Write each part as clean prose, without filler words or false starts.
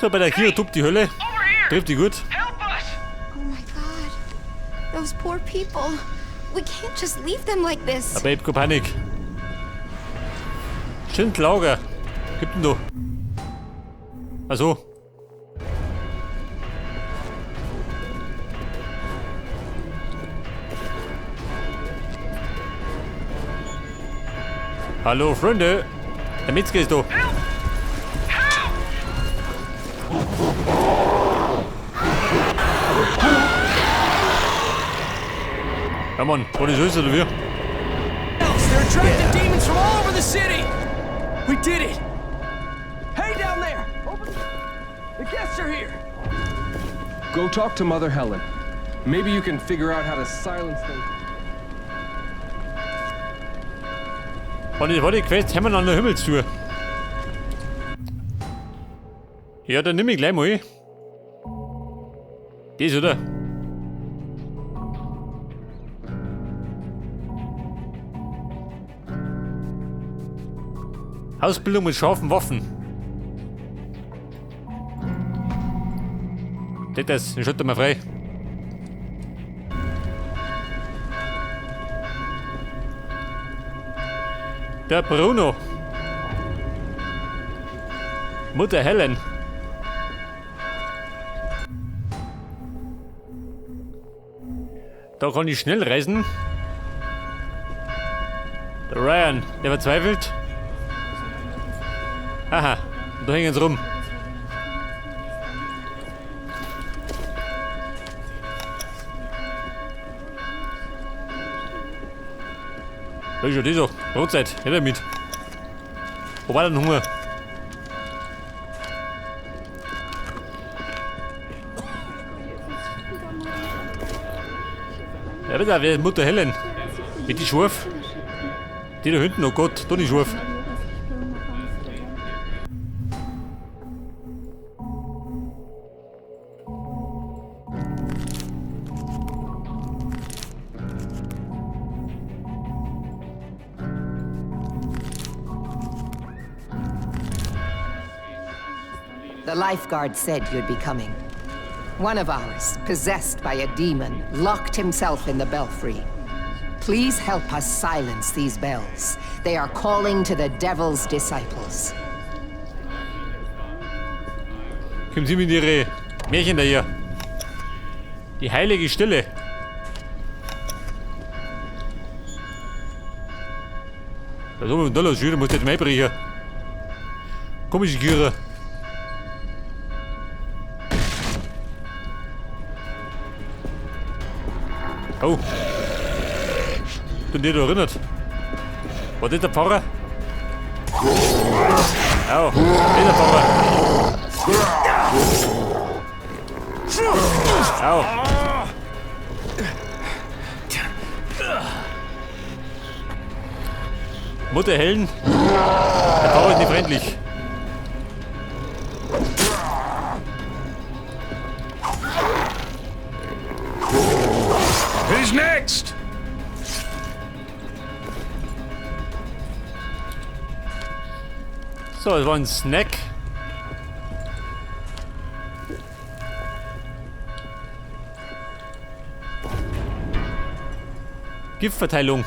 So, bei der Kira tobt die Hölle. Trifft die gut. Oh my God. Those poor people. We can't just leave them like this. Aber ich hab keine Panik. Schindlager. Gibt denn da? Also. Hallo Freunde. Der Metzger ist da. Ja Mann, war das ist oder wie? They're attracting demons from all over the city! We did it! Hey, down there! Open. The guests are here! Go talk to Mother Helen. Maybe you can figure out how to silence those. Warte, warte, Quest haben wir noch eine Himmelstür. Ja, dann nimm ich gleich mal. Das, oder? Ausbildung mit scharfen Waffen. Das, ich schalte mal frei. Der Bruno. Mutter Helen. Da kann ich schnell reisen. Der Ryan, der verzweifelt. Aha, da hängen sie rum. Da ist ja die so. Brotzeit, her damit. Wo war denn Hunger? Ja, bitte, wer ist Mutter Helen? Mit die scharf? Die da hinten, oh Gott, da nicht scharf. The lifeguard said you'd be coming. One of ours, possessed by a demon, locked himself in the belfry. Please help us silence these bells. They are calling to the devil's disciples. Kommen Sie mit Ihre Märchen da hier. Die heilige Stille. Da ist oben ein Dollar, muss jetzt mal einbrechen. Komische Giere. Oh. Bin dir da erinnert. War das der Pfarrer? Au, das der Pfarrer. Au. Mutter Helen. Der Pfarrer ist nicht freundlich. Who's next? So, das war ein Snack. Giftverteilung.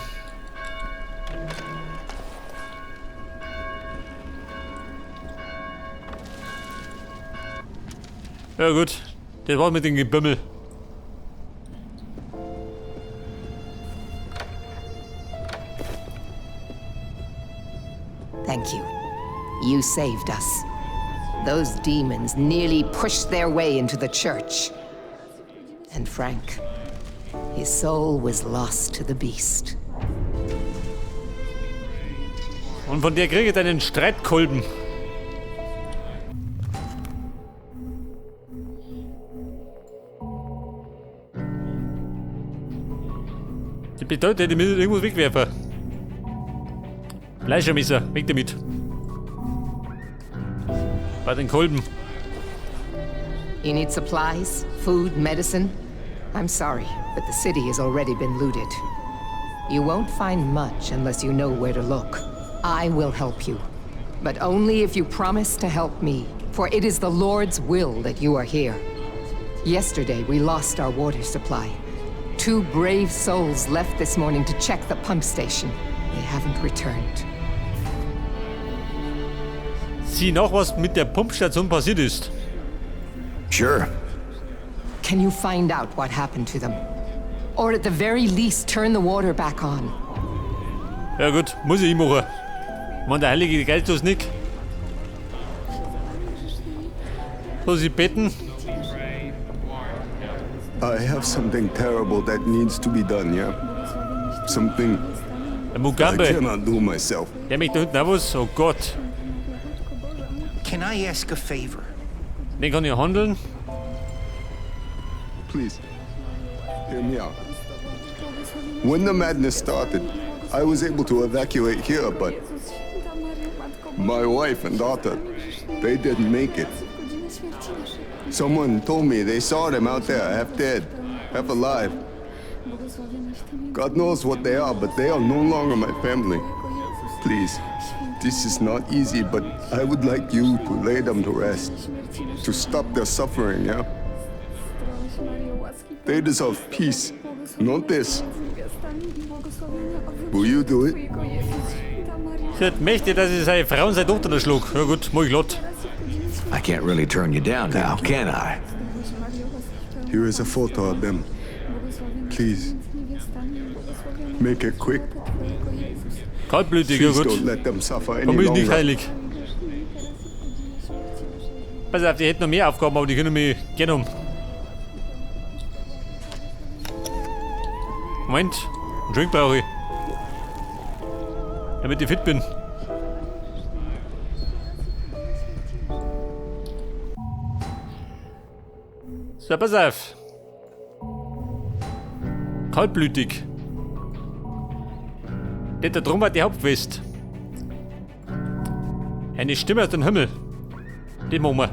Ja gut, das war's mit dem Gebimmel. Thank you. You saved us. Those demons nearly pushed their way into the church. And Frank, his soul was lost to the beast. Und von der krieg ich einen Streitkolben. Das bedeutet, ich muss irgendwas wegwerfen. Fleischermesser, weg damit. Bei den Kolben. You need supplies, food, medicine? I'm sorry, but the city has already been looted. You won't find much unless you know where to look. I will help you, but only if you promise to help me. For it is the Lord's will that you are here. Yesterday, we lost our water supply. 2 brave souls left this morning to check the pump station. They haven't returned. Sieh nach, was mit der Pumpstation passiert ist. Sure. Can you find out what happened to them? Or at the very least, turn the water back on. Ja gut, muss ich machen. Wenn der Heilige Geist das nicht. So, Sie beten. I have something terrible that needs to be done, yeah? Something Der Mugabe. I cannot do myself. Der möchte da hinten auch was. Oh Gott. Can I ask a favor? Den kann ich handeln. Please, hear me out. When the madness started, I was able to evacuate here, but my wife and daughter, they didn't make it. Someone told me they saw them out there, half dead, half alive. God knows what they are, but they are no longer my family. Please, this is not easy, but I would like you to lay them to rest, to stop their suffering, yeah? They deserve peace, not this. Will you do it? Sie möchte, dass ich seine Frau und seine Tochter erschlug. Ja gut, mach ich glatt. I can't really turn you down now, can I? Here is a photo of them. Please, make it quick. Kaltblütig, ja Please gut. don't let them suffer any Komm, ist nicht longer. heilig. Pass auf, die hätten noch mehr Aufgaben, aber die können mich gerne um. Moment, einen Drink brauche ich. Damit ich fit bin. So, pass auf. Kaltblütig. Der da drum war die Hauptquest. Eine Stimme aus dem Himmel. Den machen wir.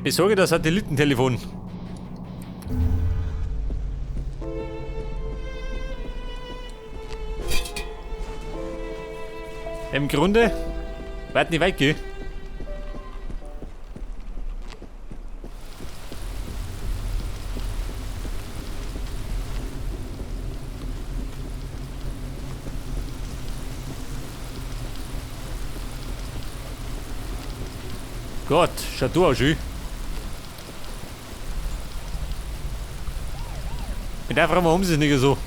Besorge das Satellitentelefon. Im Grunde wird nicht weit gehen. Gott, schau du auch schön. Mit der Frau warum sie es nicht so?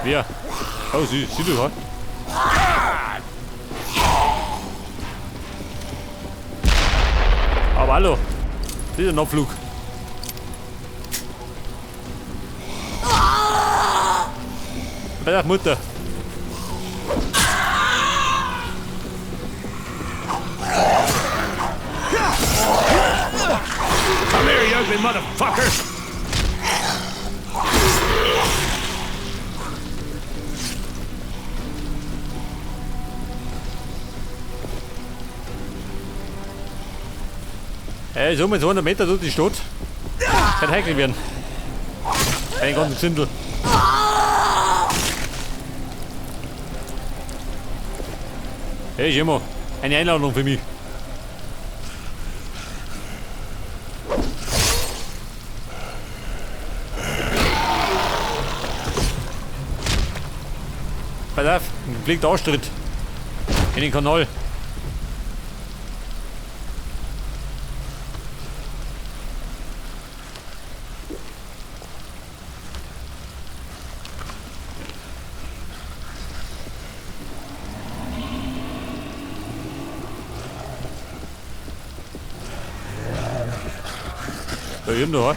Wer? Oh, sie du, ha? Aber hallo, das ist ein Abflug. Bei der Mutter. Come here, you ugly motherfucker! Ey, so mit 200 Meter durch die Stadt. Kann heikel werden. Bei den ganzen Zündel. Hey, Jimmo, eine Einladung für mich. Pass auf, ein gepflegter Arschtritt. In den Kanal. Da eben da.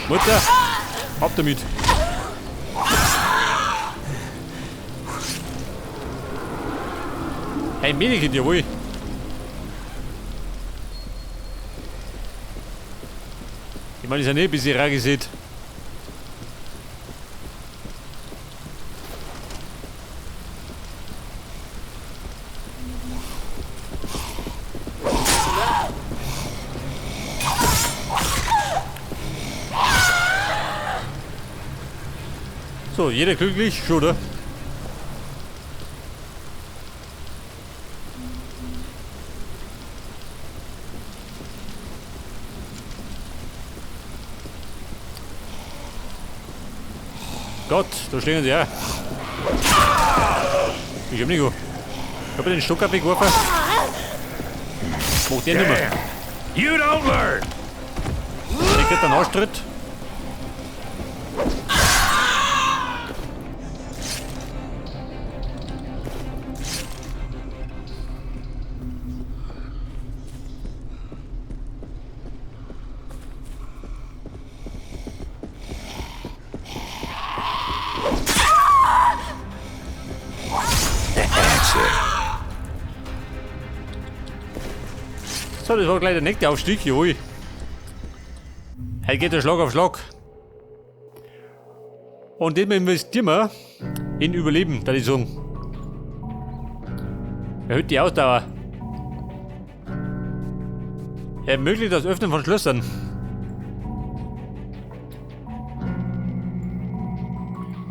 Mutter, ab damit. Hey, Medikit, jawohl. Ich Ich meine, ist ja nicht ein bisschen rar gesehen. So, jeder glücklich, schon, oder? Gott, da stehen sie ja. Ich hab nicht gut. Ich hab den Stock abgeworfen. Macht der nicht mehr. You don't learn. Der kriegt einen Arschtritt. So, das war gleich der nächste Aufstieg, jawohl. Heute geht der Schlag auf Schlag. Und den investieren wir in Überleben, da ich sagen. Erhöht die Ausdauer. Ermöglicht das Öffnen von Schlössern.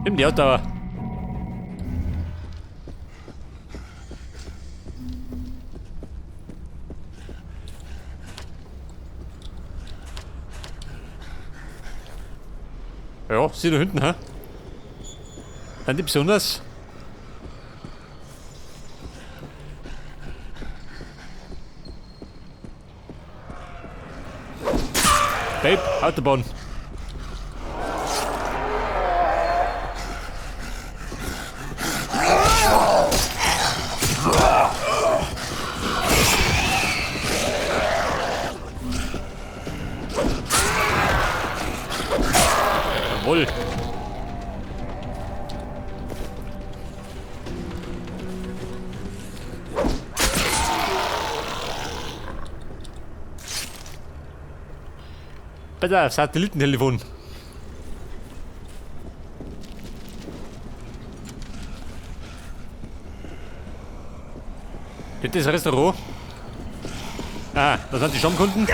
Nimm die Ausdauer. Ja, sie da hinten, hä? Sind die besonders? Babe, Autobahn. Jawohl. Pass auf, Satellitentelefon. Das ist das Restaurant. Ah, das sind die Stammkunden.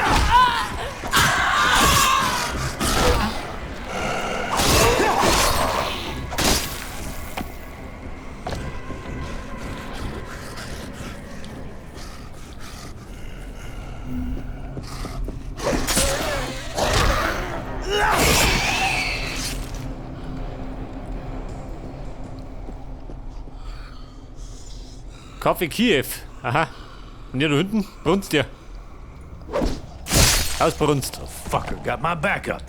Kaffee Kiew. Aha. Und hier da hinten brunst der. Ausbrunst. The fucker got my back up.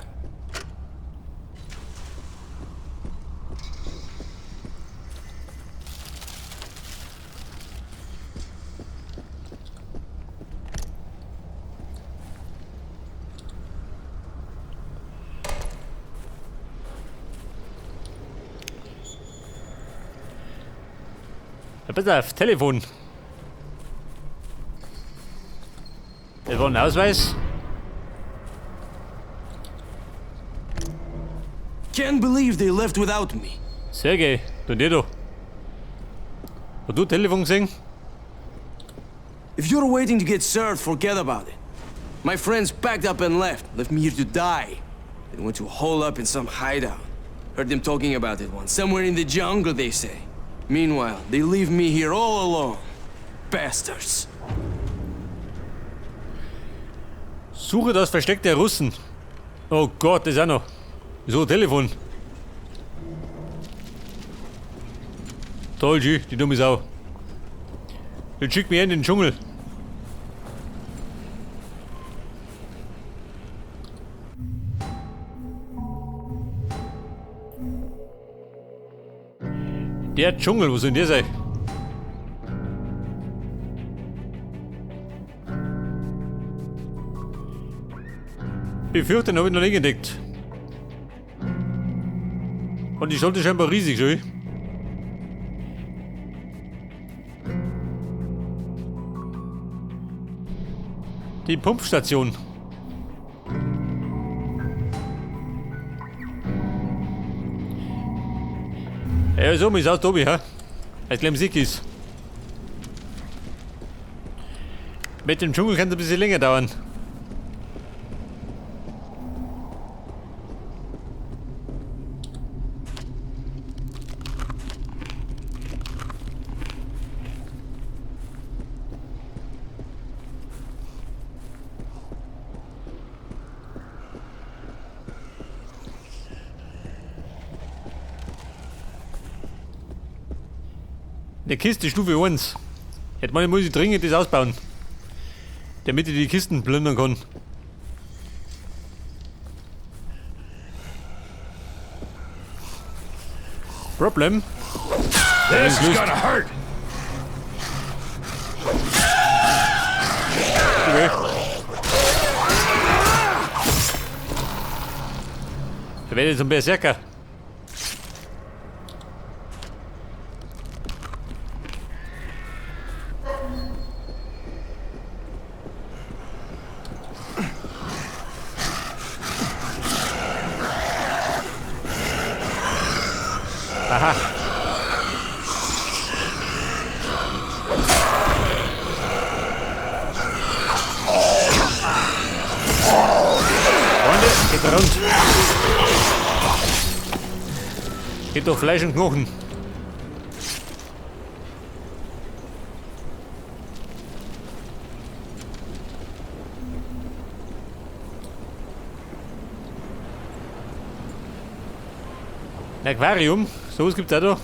Ja, pass auf, Telefon. Das war ein Ausweis. Can't believe they left without me. Sergej, du nicht da. Hast du Telefon gesehen? If you're waiting to get served, forget about it. My friends packed up and left, left me here to die. They went to hole up in some hideout. Heard them talking about it once, somewhere in the jungle, they say. Meanwhile, they leave me here all alone. Bastards. Suche das Versteck der Russen. Oh Gott, das ist auch noch. So, Telefon. Toll, G, die dumme Sau. Jetzt schickt mich in den Dschungel. Der Dschungel, wo soll denn der sein? Befürchte, den hab ich noch nicht entdeckt. Und die sollte scheinbar riesig sein. Die Pumpstation. Ja, so ist auch Tobi, hä? Als Sieg ist. Mit dem Dschungel kann es ein bisschen länger dauern. Eine Kiste Stufe 1. Hätte man, muss ich dringend das ausbauen. Damit ich die Kisten plündern kann. Problem. This is gonna hurt. Okay. Da werde ich zum Berserker. Aha. Freunde, geht rund. Geht doch Fleisch und Knochen. Ein Aquarium, sowas gibt's auch da.